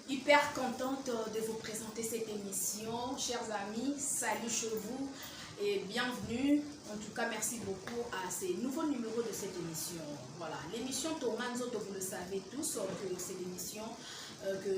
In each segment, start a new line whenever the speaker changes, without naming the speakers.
Hyper contente de vous présenter cette émission. Chers amis, salut chez vous et bienvenue. En tout cas, merci beaucoup à ces nouveaux numéros de cette émission. Voilà, l'émission Tonga Nzoto, vous le savez tous, que c'est l'émission que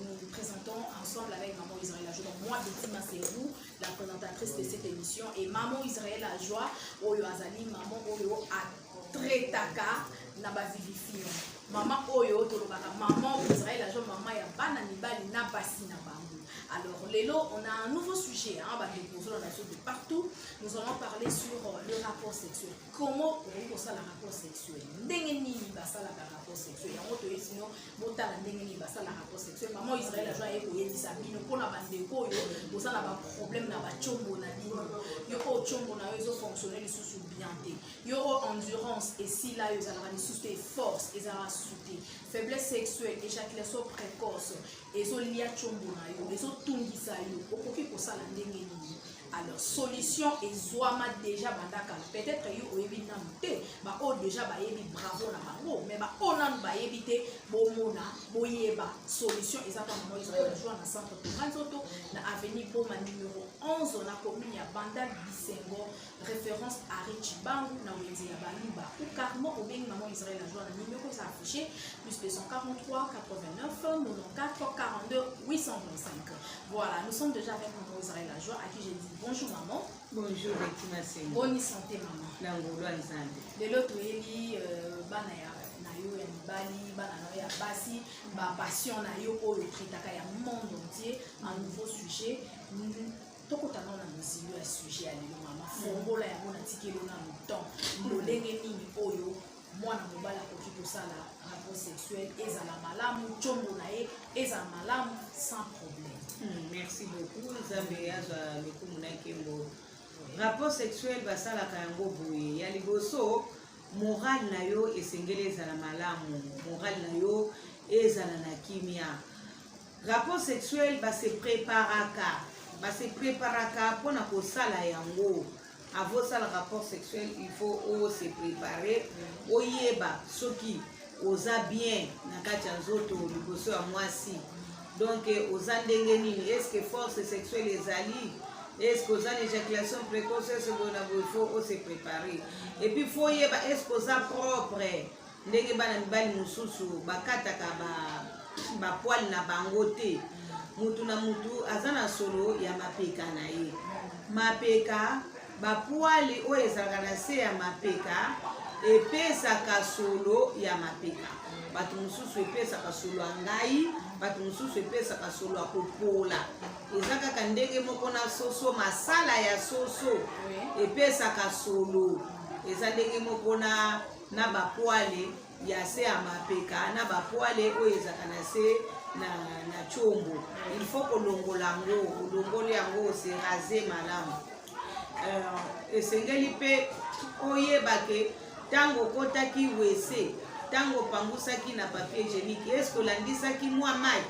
nous présentons ensemble avec Maman Israël Ajoie. Donc moi, Betty Maserou, la présentatrice de cette émission, et Maman Israël Ajoie, oyo azali, Maman oyo atraitaka na ba vivifiant. Maman oyo tolobaka Maman Israël Ajoie, maman ya bana mibali na basi na bango. Alors lelo, on a un nouveau sujet, hein, bandeko na de partout. Nous allons parler sur le rapport sexuel. Comment okosala rapport sexuel? Ndenge nini basalaka rapport sexuel? Yango toyesi no botala ndenge nini basala rapport sexuel. Maman Israël Ajoie aye koyebisa bino mpona bandeko oyo boza na baproblème na batiombo na bino. Yo oyo tiombo na yo ezofonctionne lisusu bien te, yo oyo endurance esila yo, ezalaka lisusu te, force ezalaka susu te, faiblesse sexuelle, éjaculation précoce ezolia tiombo na yo, ezotungisa yo, okoki kosala ndenge nini? Alors solution ezwama déjà banda kala. Peut-être yo oyebi nanu te, baoyo déjà bayebi, bravo na bango, mais baoyo nanu bayebi te, bomona, boyeba, solution eza mpa Mama Israel Ajoie na centre Tonga Nzoto, na avenue Boma numéro 11, na commune ya Bandal Bisengo, référence Ari Chibangu, na wenze ya Baluba, ou carrément obengi Maman Israël Ajoie na numéro eza affiché, plus 243 89 94 42 825. Voilà, nous sommes déjà avec Maman Israël Ajoie, à qui j'ai dit bonjour maman.
Bonjour Betty Masengo.
Bonne santé maman.
Na ngolu ya Nzambe.
Lelo toyeli bana ya na yo ya mibali, bana na yo ya basi, bapatient na yo oyo traitaka ya monde entier, un nouveau sujet. Tokota nano na mozindo ya sujet ya lelo. Mama, fongola yango, natikeli yo nano temps. Lolenge nini oyo mwana mobali akoki kosala rapport sexuel ezala malamu, ntiombo na ye ezala malamu sans problème?
Merci beaucoup. Nzambe azwa lokumu na nkembo. Rapport sexuel basalaka yango boye: ya liboso, moral na yo esengeli ezala malamu, moral na yo ezala na kimia. Rapport sexuel base préparaka, base préparaka mpona kosala yango. Avant osala rapport sexuel, il faut ose préparer, oyeba soki oza bien na kati ya nzoto liboso ya mwasi. Donc oza ndenge nini? Est ce que force sexuelle ezali? Est ce que oza na éjaculation précoce? Est ce boye na boye? Faut ose préparer. Et puis faut oyeba est ce que oza propre. Ndenge bana mibali mosusu bakataka bapoils na bango te, mutu na mutu aza na solo ya mapeka na ye. Mapeka, bapoils oyo ezalaka na se ya mapeka epesaka solo ya mapeka. Bato mosusu epesaka solo ya ngai, bato mosusu epesaka solo ya kopola. Eza kaka ndenge moko na soso, masala ya soso epesaka solo. Eza ndenge moko na bapoils ya se ya mapeka na bapoils oyo ezalaka na se na tiombo. Il faut kolongola yango. Olongoli yango, ose raser malamu. Esengeli mpe oyeba ke ntango okotaki WC, ntango opangusaki na papier hygiénique, est-ce olandisaki mwa mai?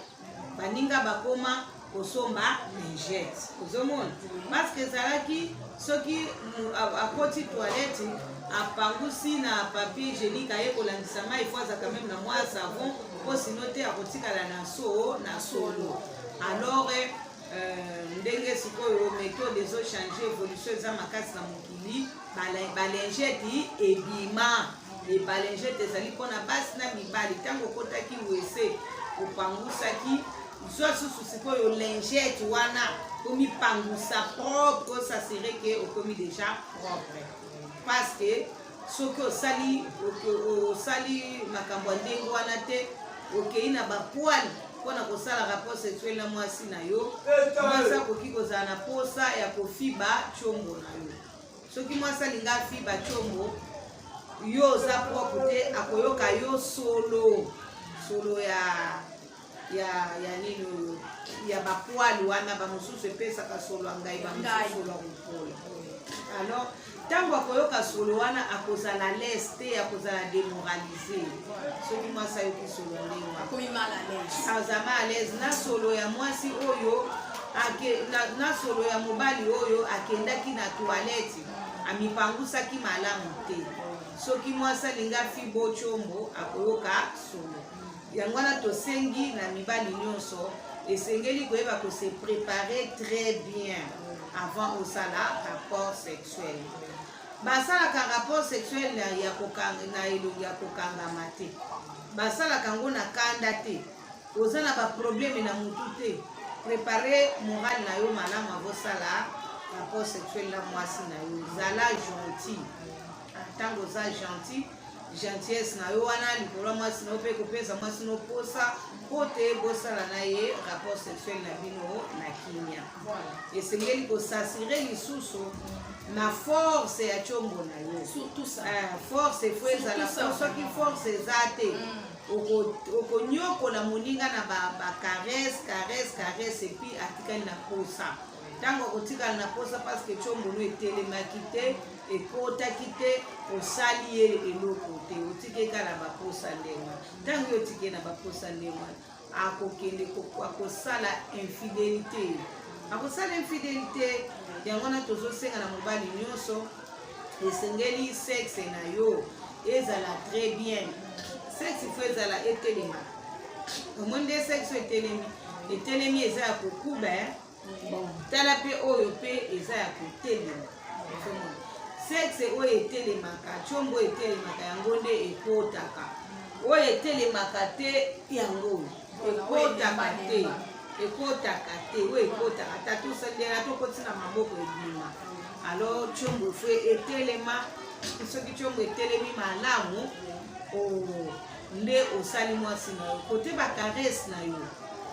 Baninga bakoma kosomba lingette, ozomona, parce que ezalaki soki akoti toilette, apangusi na papier hygiénique, aye kolandisa mai, faut aza quand même na mwa savon, mpo sinon te akotikala na solo. Alors ndenge sikoyo méthode ezochange, évolution eza makasi na mokili, balingette ebima. E balingette ezali mpona basi na mibali. Ntango okotaki WC, opangusaki, zwa susu sikoyo lingette wana, omipangusa propre, os'assurer ke okomi déjà propre, parce que soki osali makambo ya ndenge wana te, okei na bapoils mpona kosala rapport sexuel na mwasi na yo, mwasi akoki kozala na posa ya kofiba tiombo na yo. Soki mwasi alingi afiba tiombo, yo oza propre te, akoyoka yo solo, solo ya nini oyo ya bapoils wana. Bamosusu epesaka solo ya ngai, bamosusu solo ya kopola. Alors ntango akoyoka solo wana, akozala à l'aise te, akozala démoralisé. Soki mwasi ayoki solo ya ndenge wana,
akomi mal à l'aise.
Aza mal à l'aise na solo ya mwasi oyo na solo ya mobali oyo akendaki na toilette, amipangusaki malamu te. Soki mwasi alingi afibo tiombo, akoyoka solo. Yango wana tosengi na mibali nyonso, esengeli koyeba kose préparer très bien avant osala rapport sexuel. Basalaka rapport sexuel ya kokanga, na elongi ya kokangama te, basalaka yango na kanda te, oza na baproblème na mutu te. Prépare moral na yo malamu avosala rapport sexuel na mwasi na yo. Zala gentil. Ntango oza gentil, gentillesse na yo wana likolo ya mwasi na yo mpe kopesa mwasi no posa mpo te bosala na ye rapport sexuel na bino na kimia. Esengeli kos'assurer lisusu na force ya tiombo na yo.
Surtout ça.
Force efo ezala, po soki force eza te, okonyokola moninga na bacaresse, caresse, caresse, et puis atikali na posa. Ntango akotikala na posa parce que tiombo no etelemaki te, ekotaki te, osali ye eloko te, otiki eka na baposa ndenge wana. Ntango yo otiki ye na baposa ndenge wana, akokende akosala infidélité, akosala infidélité. Yango wana tozosenga na mobali nyonso, esengeli sexe na yo ezala très bien. Sexe faut ezala etelema. Omoni nde sexe etelemi, etelemi, eza ya kokuba. Bon, tala mpe oyo mpe eza ya kotelema. Ozomona sexe oyo etelemaka, tiombo oyo etelemaka, yango nde ekotaka. Oyo etelemaka te, yango oyo ekotaka te, ekotaka te. Oyo ekotaka, tata osandela tokoti na maboko, ebima. Alors tiombo faut etelema. Soki tiombo etelemi malamu, nde osali mwasi na yo kote bacaresse na yo.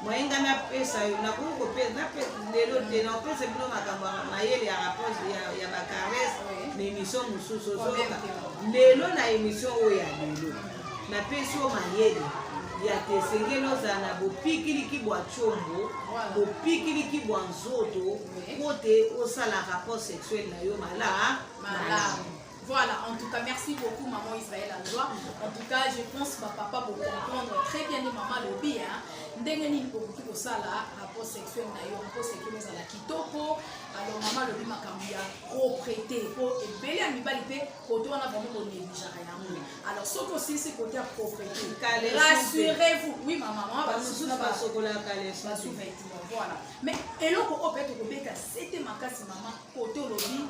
Moyenga napesa yo, nakoki kopesa lelo te, nakopesa bino makambo ya mayele ya rapport ya bacaresse na émission mosusu. Ozoyoka lelo na émission oyo ya lelo, napesi yo mayele ya te esengeli ozala na bopikiliki bwa tiombo, bopikiliki bwa nzoto, po te osala rapport sexuel na yo malamu.
Voilà, en tout cas, merci beaucoup, maman Israël Aldoa. En tout cas, je pense que papa va comprendre très bien les mamans lobi, hein. Ndenge nini bokoki kosala rapport sexuel na yo, rapport sexuel ezala kitoko. Alors mama lobi makambo ya propreté, po ebele ya mibali mpe kote wana vraiment bonégligeaka yango. Alors soki osilisi kote ya propreté, rassurez-vous, oui mama, mama.
Bamosusu basokolaka caleçon.
Basous-vêtement, voilà. Mais eloko oyo mpe tokobeta sete makasi, mama, kote olobi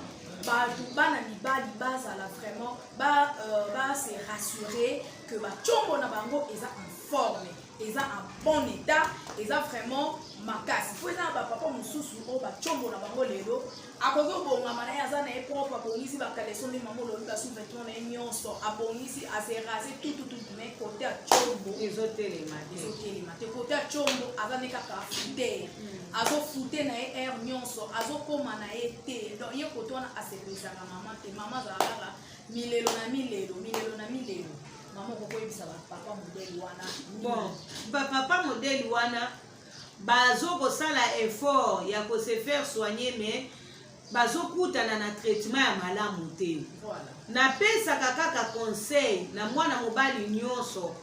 bato bana mibali bazala vraiment ba se rassurer que batiombo na bango eza en forme, eza en bon état, eza vraiment makasi. Po eza na bapapa mosusu oyo batiombo na bango lelo akoki kobongama na ye, aza na ye propre, abongisi bacaleçon nde mama olobi, basous-vêtement na ye nyonso abongisi, ase raser, tututu, mais kote ya tiombo
ezotelema te.
Ezotelema te. Kote ya tiombo aza nde kaka fouteur, azofute na ye aire nyonso, azokóma na ye te. Donc ye kote wana asepelisaka mama te. Mama azala kaka milelo na milelo, milelo na milelo. Mama, okokoyebisa bapapa modèle wana?
Bon, bapapa modèle wana bazokosala effort ya kose faire soigner, mais bazokutana na traitement ya malamu te. Napesaka kaka conseil na mwana mobali nyonso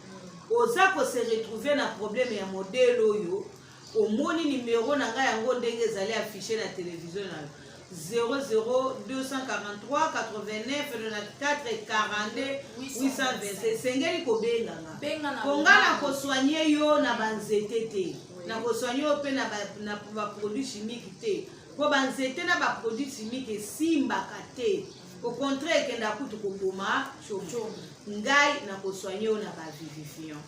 oza kose retrouver na problème ya modèle oyo. Omoni numero na ngai, yango ndenge ezali affiché na télévision na yo, 00 243 89 94 42 827. Esengeli kobenganga
Benga.
Po nga na kosoigner yo na banzete te, na kosoigner yo mpe na baproduit chimique te, mpo banzete na baproduit chimique esimbaka te. Au contraire, ekenda kutu koboma tiomo. Ngai na kosoigner yo na bavivifiant.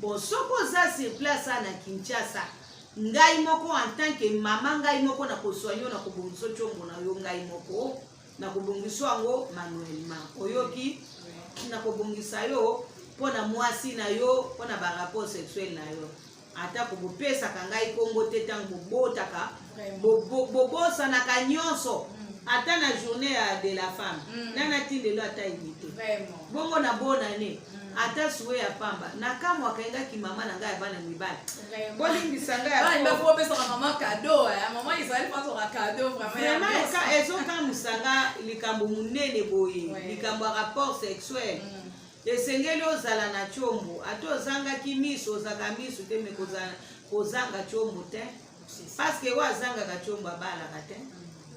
Bon, soki oza sur place a na Kinshasa, ngai moko en tant que mama, ngai moko na kosoigner yo, na kobongisa tiombo na yo, ngai moko na kobongisa yango manuellement. Oyoki, na kobongisa yo mpo na mwasi na yo, mpo na barapport sexuel na yo. Atako bopesaka ngai nkombo te, ntango bobotaka, bobosanaka nyonso. Ata na journée ya de la femme, nana ti lelo ata unité bongo na bonane, ata suwe ya pamba. Nakamwaka engaki mama na ngai ya bana mibali, bolimbisa ngai.
Bopesaka mama cadeau, mama Israel pasaka cadeau.
Vraiment, ezokamwisa nga likambo monene boye, likambo ya rapport sexuel. Esengeli ozala na tiombo. Ata ozangaki miso, ozalaka miso te, mais kozanga tiombo te, parce que oyo azangaka tiombo abalaka te.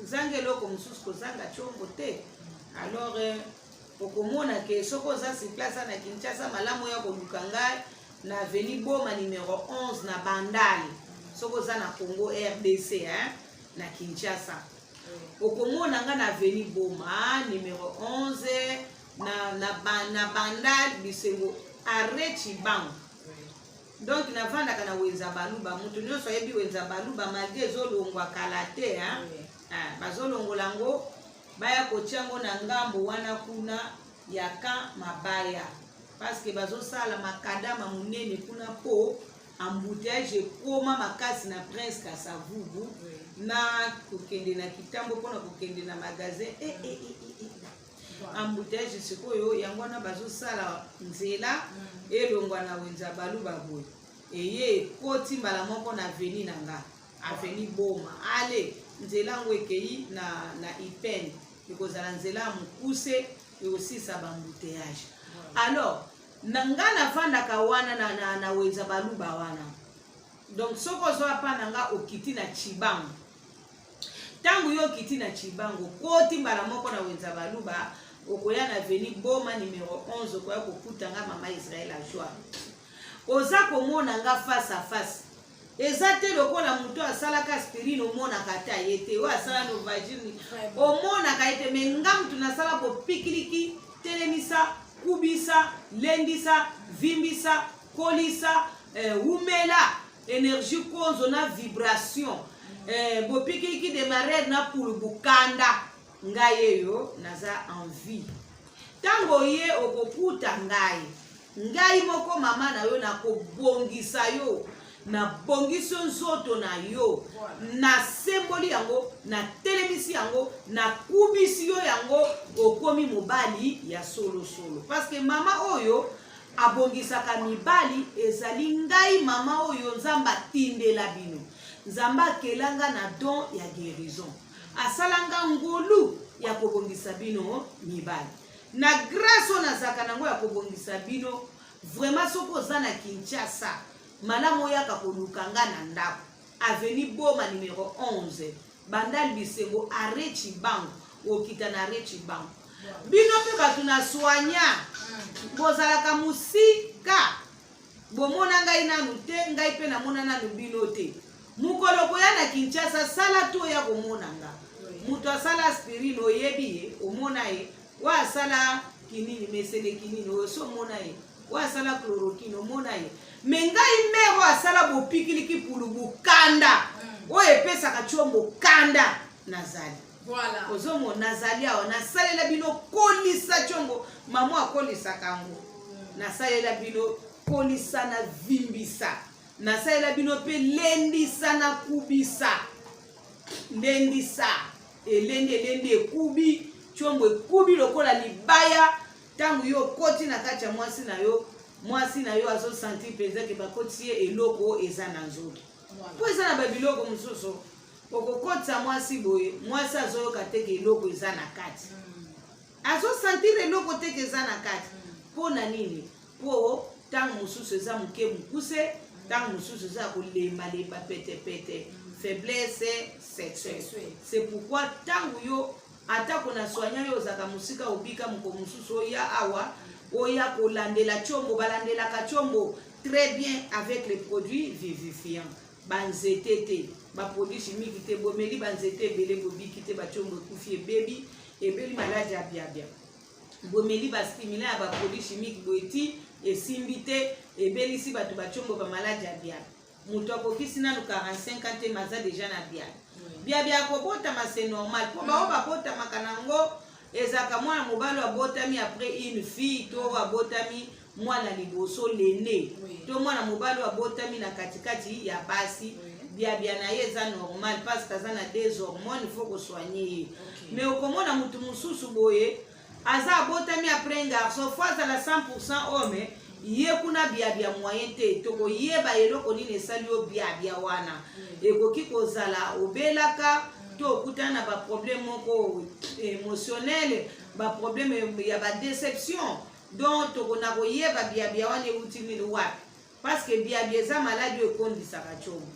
Ozanga eloko mosusu, kozanga tiombo te. Alors okomona ke soki oza sur place na Kinshasa, malamu oya koluka ngai. na avenue Boma numero 11 na Bandal. Soki oza na Congo RDC, hein, na Kinshasa. Okomona nga na avenue Boma numero 11 na Bandal Bisengo arrêt Tshibangu. Donc navandaka na Wenza Baluba, moto nyonso ayebi Wenza Baluba malgré ezolongwa kala te, hein? Ah, bazolongola yango baya kotia yango na ngambo wana kuna ya camp Mabaya, parce que bazosala makadama monene kuna mpo embouteillage ekoma makasi na Prince Kasavubu na kokende na Kitambo mpona kokende na magasin embouteillage. Sikoyo yango wana bazosala nzela elongwa na Wenza Baluba boye, eye ekoti mbala moko na avenue na nga, avenue Boma. Ale nzela yango ekei na Ipene, ekozala nzela ya mokuse, ekosisa baembouteillage. Alors na nga navandaka wana na Wenza Baluba wana. Donc soki ozwa pa na nga, okiti na Tshibangu. Ntango yo okiti na Tshibangu, okoti mbala moko na Wenza Baluba, okoya na avenue Boma numero 11, okoya kokuta nga mama Israel Ajoie. Oza komona nga face à face. Eza te lokola moto asalaka aspirine, omonaka ata ye te, oyo asala Novalgine, omonaka ye te. Me nga motu nasala bopikiliki, telemisa, kubisa, lendisa, vimbisa, kolisa, wumela, énergie konzo na vibration, bopikiliki démarrer na pulu bukanda. Ngai eyo naza en vie. Ntango ye okokuta ngai, ngai moko mama na yo, nakobongisa yo, nabongisi yo nzoto na yo, nasemboli yango, natelemisi yango, nakubisi yo yango, okomi mobali ya solosolo. Parce que mama oyo abongisaka mibali ezali ngai, mama oyo Nzambe atindela bino. Nzambe akelanga na don ya guérison, asalanga ngolu ya kobongisa bino mibali na grâce oyo nazalaka nango ya kobongisa bino. Vraiment, soki oza na Kinshasa, malamu oyaka koluka nga na ndako, avenue Boma numero 11, Bandal Bisengo, arrêt Tshibangu. Okita na arrêt Tshibangu. Bino mpe bato na soigna, bozalaka mosika, bomona ngai nanu te, ngai mpe namona nanu bino te. Mokolo koya na Kinshasa, sala to oya komona nga. Moto asala aspirine, oyebi ye, omona ye. Oyo asala kinini, mesele kinini oyo so, omona ye. Oyo asala chloroquine, omona ye. Me ngai mare oyo asala bopikiliki pulu bukanda, oyo epesaka tiombo kanda, nazali. Ozomona, nazali awa, nasalela bino kolisa tiombo. Mama akolisaka yango, nasalela bino kolisa na vimbisa, nasalela bino mpe lendisa na kubisa. Lendisa, elendi, elendi, ekubi tiombo, ekubi lokola libaya. Ntango yo okoti na kati ya mwasi na yo, mwasi na yo azosentir mpenza ke bakotisi ye eloko eza na nzoto. Mpo eza na babiloko mosusu, okokotisa mwasi boye, mwasi azoyoka te ke eloko eza na kati, azosentir eloko te ke eza na kati. Mpo na nini? Mpo ntango mosusu eza moke, mokuse, ntango mosusu eza ya kolembalemba, petepete, faiblesse sexuelle. C'est pourquoi ntango yo atako na soigna yo, ozalaka mosika, obika, moko mosusu oya awa, oya kolandela tiombo. Balandelaka tiombo très bien avec les produits vivifiants, banzete te, baproduit chimique te. Bomeli banzete ebele, bobiki te, batiombo ekufi, ebebi, ebeli maladi ya biabia. Bomeli bastimulant ya baproduit chimique boye ti esimbi te, ebelisi bato batiombo bamaladi ya biabia. Moto akokisi nanu 45 ans te, maza déjà na biabia. Biabia ya kobotama, c'est normal, mpo bao babotamaka nango ezalaka mwana mobali oyo abotami après une fille, to oyo abotami mwana liboso, l'aîné, to mwana mobali oyo abotami na katikati ya basi. Biabia na ye eza normal parce que aza na des hormones, faut kosoigner ye. Mais okomona motu mosusu boye aza abotami après un garçon, faut azala 100 homme. Ye kuna biabia moyen te. Tokoyeba eloko nini esali yo biabia wana. Ekoki kozala obelaka, to okutana na baproblème moko émotionnel, baproblème ya badéception. Donc tokona koyeba biabia wana euti nini, wapi, parce que biabia eza maladi oyo ekondisaka tshombo.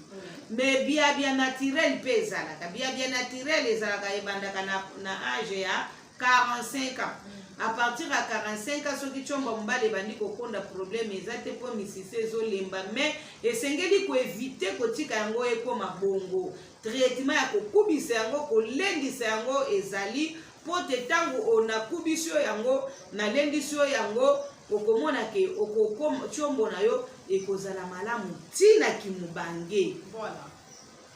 Mais biabia naturel mpe ezalaka. Biabia naturel ezalaka, ebandaka na age ya 45 ans. À partir ya 45 ans, soki tiombo mobali ebandi kokonda, problème eza te, mpo misisa ezolemba. Mais esengeli koéviter kotika yango ekóma bongo. Traitement ya kokubisa yango, kolendisa yango ezali, mpo te ntango nakubisi yo yango, nalendisi yo yango, okomona ke tiombo na yo ekozala malamu ntina kimobange.
Voilà.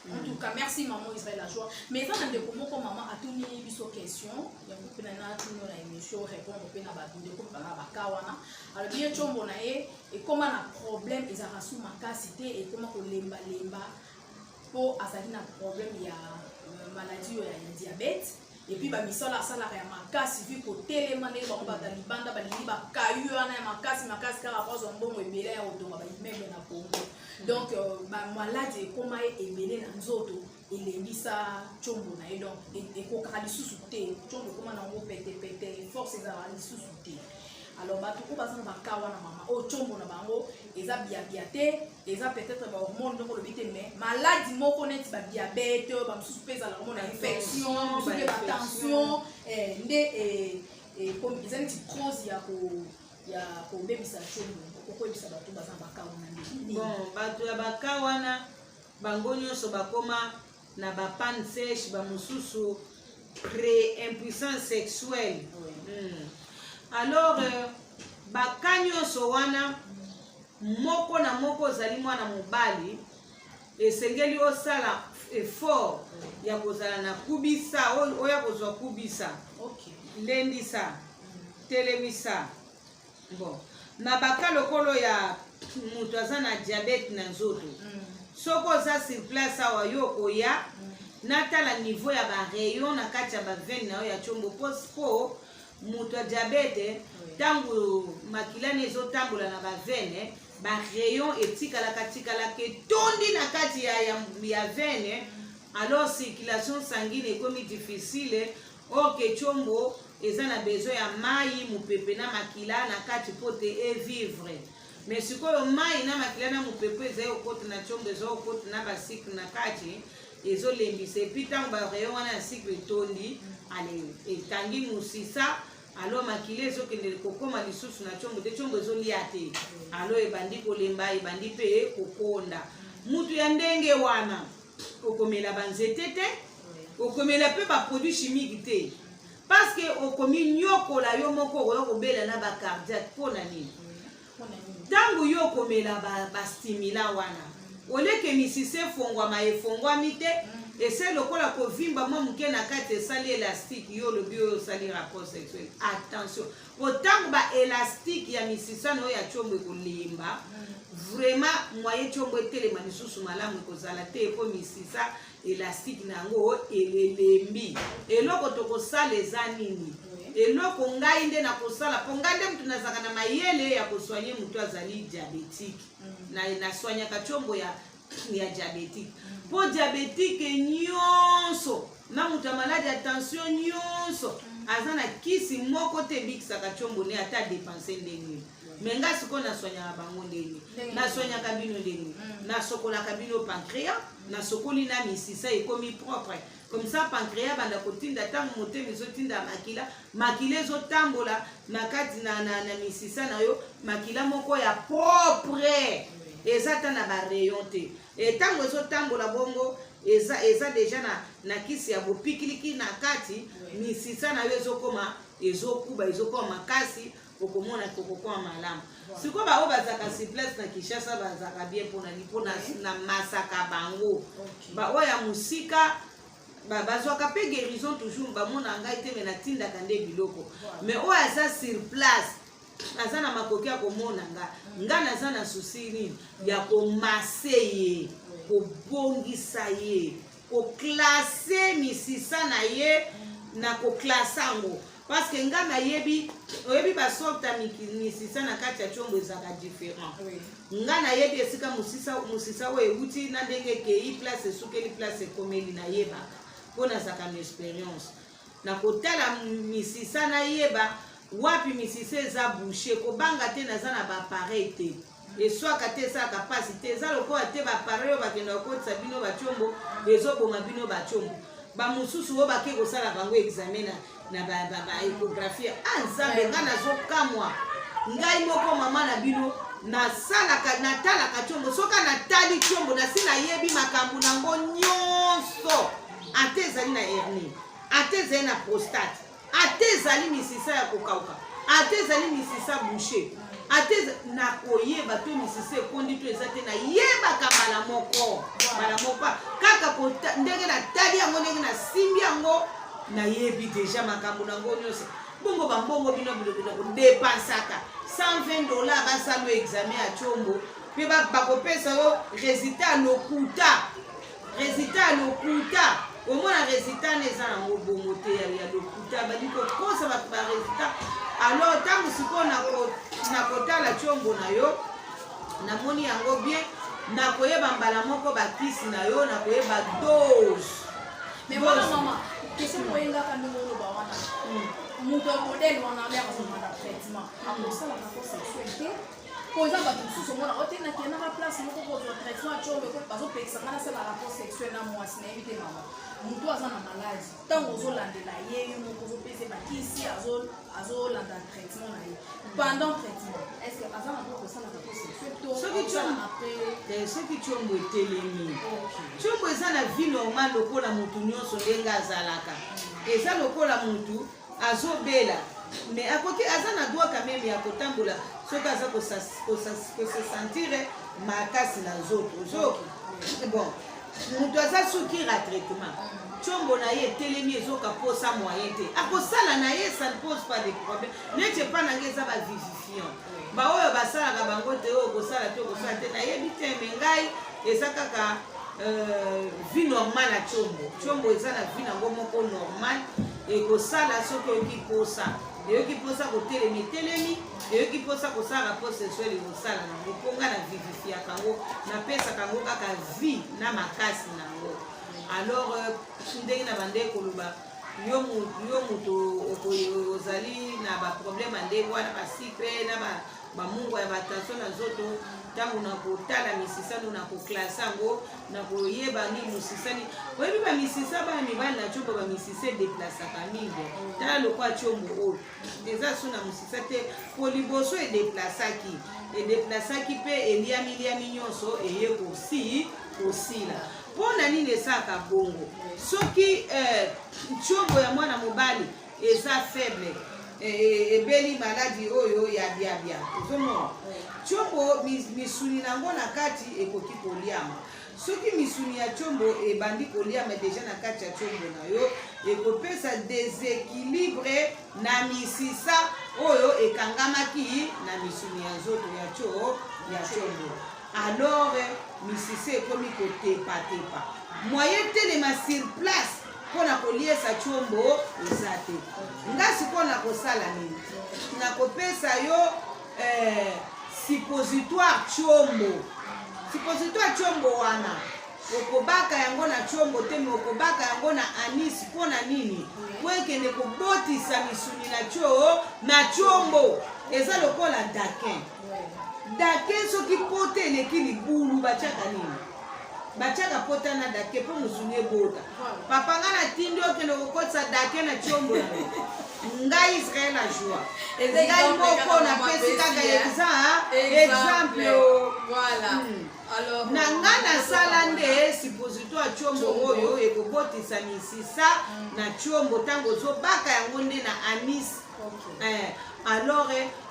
En tout cas, merci maman Israël la joie. Mais eza na ndeko moko, mama, atuni biso question yango mpe na atuni na émission, répondre mpe na bandeko mpe bana baka wana. Alobi ye tiombo na ye ekóma na problème, ezalaka su makasi te, ekóma kolembalemba, mpo azali na problème ya maladie oyo ya diabète, et puis bamisala asalaka ya makasi, vi kotelema ndenge bango bato ya libanda balingi bakayu wana ya makasi makasi kaka po azwa mbongo ebele ya kotonga baimmeuble na Congo. Donc bamaladi ekóma ye ebele na nzoto, elembisa tiombo na ye. Donc ekokaka lisusu te, tiombo ekóma nango petepete, force ezalaka lisusu te. Alors bato oyo baza na baka wana, mama, oyo tiombo na bango eza biabia te, eza peut-être bahormone ndenge olobi te, mais maladi moko neti badiabète, oyo bamosusu mpe ezalaka mona infection, mosusu mpe batension nde eza neti cause ya kobebisa tiombo. Okoyebisa bato baza na baka wana nde?
Bon, bato ya baka wana, bango nyonso bakóma na bapanne sèche, bamosusu pré-impuissance sexuelle. Alors baka nyonso wana, moko na moko, ozali mwana mobali, esengeli osala effort ya kozala na kubisa, oyo kozwa kubisa, lendisa, telemisa. Bon, na baka lokolo ya moto aza na diabète na nzoto, soki oza sur place awa, yo okoya natala niveau ya barayon na kati ya baveine na yo ya tiombo, mpo moto ya diabète, ntango makilani ezotambola na baveine, barayon etikalaka tikalaka, etondi na kati ya veine. Alors circulation sanguine ekomi difficile, or ke tiombo eza na besoin ya mai, mopepe na makila na kati mpo te evivre. Mais sikoyo mai na makila na mopepe ezali kokota na tiombo, eza kokota na basucre na kati, ezolembisa. Et puis ntango barayon wana ya sucre etondi, ale ekangi mosisa, alors makila ezokende kokóma lisusu na tiombo te, tiombo ezolia te, alors ebandi kolemba, ebandi mpe kokonda. Mutu ya ndenge wana, okomela banzete te, okomela mpe baproduit chimique te, parce que okomi nyokola yo moko, okoya kobela na bacardiaque. Mpo na nini? Ntango yo okomela bastimula wana, oleke misisa efongwama, efongwami te, ese lokola kovimba mwa moke na kati, esali élastique. Yo olobi oyo osali rapport sexuel, attention, po ntango baélastique ya misisa na oyo ya tiombo ekolemba, vraiment moyen tiombo etelema lisusu malamu ekozala te, po misisa élastique na yango elelembi. Eloko tokosala eza nini? Eloko ngai nde nakosala, mpo ngai nde motu nazalaka na mayele ya kosoigner motu azali diabétique. Nasoignaka tiombo ya diabétique, mpo diabétique nyonso na moto ya maladi ya tension nyonso aza na kisi moko te ebikisaka tiombo ne, ata dépense ndenge. Mais nga sikoyo nasoignaka bango ndenge nasoignaka bino ndenge nasokolaka bino pancréas, nasokoli na misisa, ekomi propre. Comme ça pancréas banda kotinda, ntango motema ezotinda makila, makila ezotambola na kati na misisa na yo, makila moko ya propre, eza ata na barayon te. Ntango ezotambola bongo, eza déjà na kisi ya bopikiliki na kati. Misisa na yo ezokoma, ezokuba, ezokoma makasi, okomona kokokoma malamu. Sikoyo baoyo bazalaka sur place na Kinshasa bazalaka bien mpona mpo na masaka bango. Baoyo ya mosika bazwaka mpe guérison toujours, bamona ngai te, mais natindaka nde biloko. Mais oyo aza sur place, aza na makoki ya komona nga, nga naza na souci nini? Ya komasser ye, kobongisa ye, koclasser misisa na ye, na koclasser yango, parce que nga nayebi, oyebi basorte ya misisa na kati ya tiombo ezalaka différent. Nga nayebi esika mosisa oyo ewuti na ndenge ekei, place esukeli, place ekomeli, nayebaka, mpo nazalaka na expérience na kotala misisa, nayeba wapi misisa eza bouché. Kobanga te, naza na baappareil te, eswaka te, esalaka mpasi te, eza lokola te baappareil oyo bakenda kokotisa bino batiombo, ezoboma bino batiombo. Bamosusu oyo bake kosala bango examen na baéchographie. A ah, Nzambe, ngai nazokamwa. Ngai moko, mama na bino, nasalaka, natalaka tiombo. Soki natali tiombo, nasi nayebi makambo nango nyonso, ata ezali na hernie, ata ezali na prostate, ata ezali misisa ya kokauka, ata ezali misisa bouche, ata nakoyeba to misisa ekondi to eza te. Nayebaka mbala moko, mbala moko kaka ndenge natali yango, ndenge nasimbi yango, nayebi deja makambo nango nyonso. Bongo bambongo bino biloko kodepensaka 120 $, basala examen ya tiombo mpe bakopesa yo résultat ya lokuta, résultat ya lokuta. Omona résultat na eza nango bongo te, ya lokuta, bali kokosa bato barésultat. Alors ntango sikoyo nakotala tiombo na yo, namoni yango bien, nakoyeba mbala moko bakisi na yo, nakoyeba dose.
Mais wana, mama, question moko eyengaka ndenge oloba wana. Moto ya modèle wana nde akozomanda traitement, akosala rapport sexuel te? Po eza bato mosusu omona o te, nakendaka place moko kozwa traitement ya tiombo, bazopekisa nga nasala rapport sexuel na mwasi. Nayebi te, mama, moto aza na maladi, ntango ozolandela ye, yo moko ozopesa bakisi, azolanda traitement na ye, pendant traitement, est ce que aza na droit kosala rapport sexuel to
après? Soki tiombo etelemi, tiombo eza na vie normale lokola motu nyonso ndenge azalaka. Eza lokola motu azobela, mais akoki, aza na droit quand même ya kotambola soki aza kose sentir makasi na nzoto. Ozoki bon, moto aza soki na traitement, tiombo na ye etelemi, ezoka posa moyen te, akosala na ye, ça ne pose pas de problème. Neti epa na ngai eza bavivifiant, baoyo basalaka bango te, oyo kosala te, okosala te, nayebi te. Me ngai eza kaka vie normale ya tiombo. Tiombo eza na vie nango moko normal, ekosala soki oyoki posa, eyoki mposa kotelemi, etelemi, eyoki mposa kosala rapport sexuel, ekosala nango. Mpo ngai na vivifiaka yango, napesaka yango kaka vie na makasi nango. Alors ndenge na bande koloba, yo moto ozali na baproblème ya ndenge wana, basucre na bamungwa ya batension na nzoto, ntango na kotala misisano, na koclasser yango, na koyeba nini mosisani. Oyebi bamisisa, bana mibali, na tiombo bamisisa edeplasaka mingi. Tala lokwa tiombo oyo eza so na mosisa te, po liboso edeplasaki, edeplasaki mpe eliamiliami nyonso, eye kosi kosila. Mpo na nini esalaka bongo? Soki tiombo ya mwana mobali eza faible, ebeli maladi oyo ya biabia, ozomona tiombo misuni nango na kati ekoki koliama. Soki misuni ya tiombo ebandi koliama deja na kati ya tiombo na yo, ekopesa déséquilibre na misisa oyo ekangamaki na misuni ya nzoto ya tiombo. Alors misisa ekomi kotepatepa, moyen telema sur place mpo na koliesa tiombo eza te. Nga sikoyo nakosala nini? Nakopesa yo suppositoire tiombo. Suppositoire tiombo wana, okobaka yango na tiombo te, me okobaka yango na anus. Mpo na nini? Po ekende kobotisa misuni na tiombo. Eza lokola dakin. Dakin, soki pota eleki libulu, batiaka nini? Batiaka pota na dakin mpo mosuni ebota. Papa, nga natindi okende kokotisa dakin na tiombo na yo. Ngai Israel Ajoie, ngai moko napesi kaka exemple. Na nga nasala nde suppositoire tiombo oyo ekobotisa misisa na tiombo ntango ozobaka yango nde na anus. Alors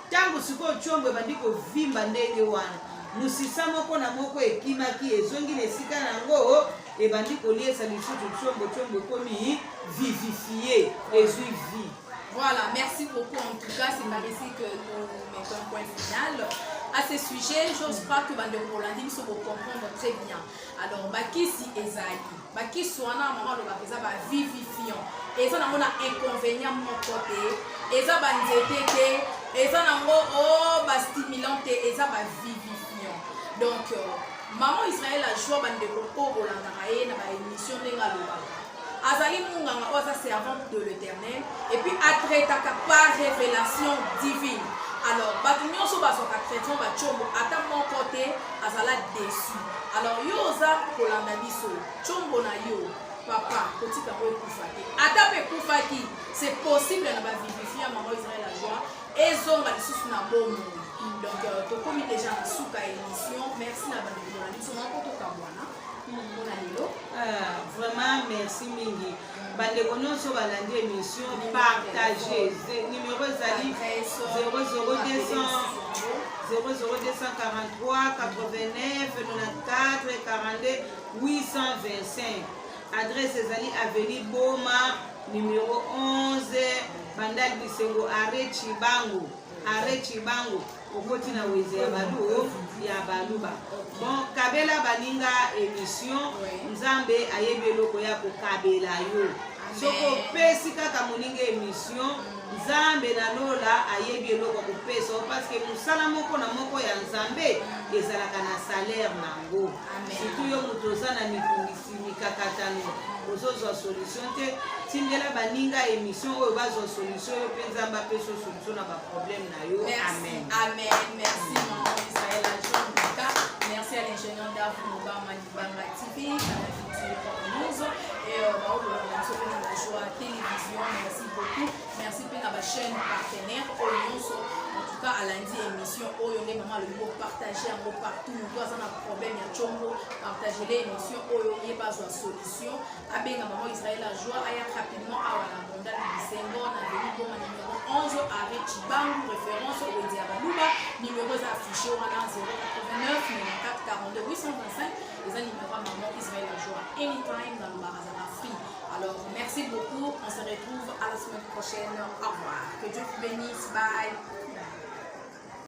ntango sikoyo tiombo ebandi kovimba ndenge wana, mosisa moko na moko ekimaki, ezongi na esika na yango, ebandi koliesa lisusu tiombo. Tiombo ekomi vivifie, ezwi vie.
Voilà, merci beaucoup. En tout cas, c'est par ici que nous mettons un point final à ce sujet. J'ose croire que bandeko bolandi biso comprendre très bien. Alors, bakisi ezali. Bakisi wana mama alobaka eza ba vivifiant. Eza nango na inconvénient moko te. Eza ba nzete te. Eza nango oh ba stimulant te, eza ba vivifiant. Donc maman Israël Ajoie, bandeko oyo bolandaka ye na ba émission, ndenge alobaka, azali munganga oyo aza servante de l'Éternel et puis atraitaka par révélation divine. Alors bato nyonso bazwaka traitement batiombo, ata moko te azala déçu. Alors yo oza kolanda biso, tiombo na yo. Papa, kotika yango ekufa te. Ata mpe ekufaki, c'est possible na bavivifiant ya mama Israël la joie ezonga lisusu na bomoi. Donc tokomi déjà na suka ya émission. Merci na bandeko na biso moko, tokabwana mpona lelo.
Ah, vraiment merci mingi, bandeko nyonso balandi émission. Partage. Numéro ezali 00200 00243 89 94 42 825. Adresse ezali avenue Boma, numéro 11, Bandal Bisengo, arrêt Chibango, arrêt Chibango. Okoti na wenze ya balu ya baluba. Bon, kabela baninga émission. Nzambe ayebi eloko ya kokabela yo. Soki opesi kaka moninga émission, Nzambe na lola ayebi eloko ya kopesa yo, parce que mosala moko na moko ya Nzambe ezalaka na salaire nango.
Amen.
Surtout yo moto oza na mitungisi, mikakatano, ozozwa solution te, tindela baninga émission oyo, bazwa solution. Oyo mpe Nzambe apesa yo solution na baproblème na yo.
Merci.
Amen.
Amen. Merci, maman Israël Jean Mouka. Merci à l'ingénieur Dav Mobama Libanga TV, Canal Futur 11. Et bah, on va se faire la joie télévision. Merci beaucoup. Merci pe na ba chaîne partenaire oyo nyonso. En tout cas, alandi émission oyo nde maman alobi partager yango partout. Moto aza na problème ya tshombo, partager l'émission oyo, ye bazwa solution. Abenga maman Israël la joie, aya rapidement awa na Bandal Bisengo, na avenue Boma, numéro 11, arrêt Chibangu, référence wenze ya baluba. Numéro eza affiché wana, 089 94 42 825, eza numéro ya maman Israël la joie. Anytime nalobaka, azalaka free. Alors merci beaucoup, on se retrouve à la semaine prochaine. Au revoir, que Dieu vous bénisse, bye.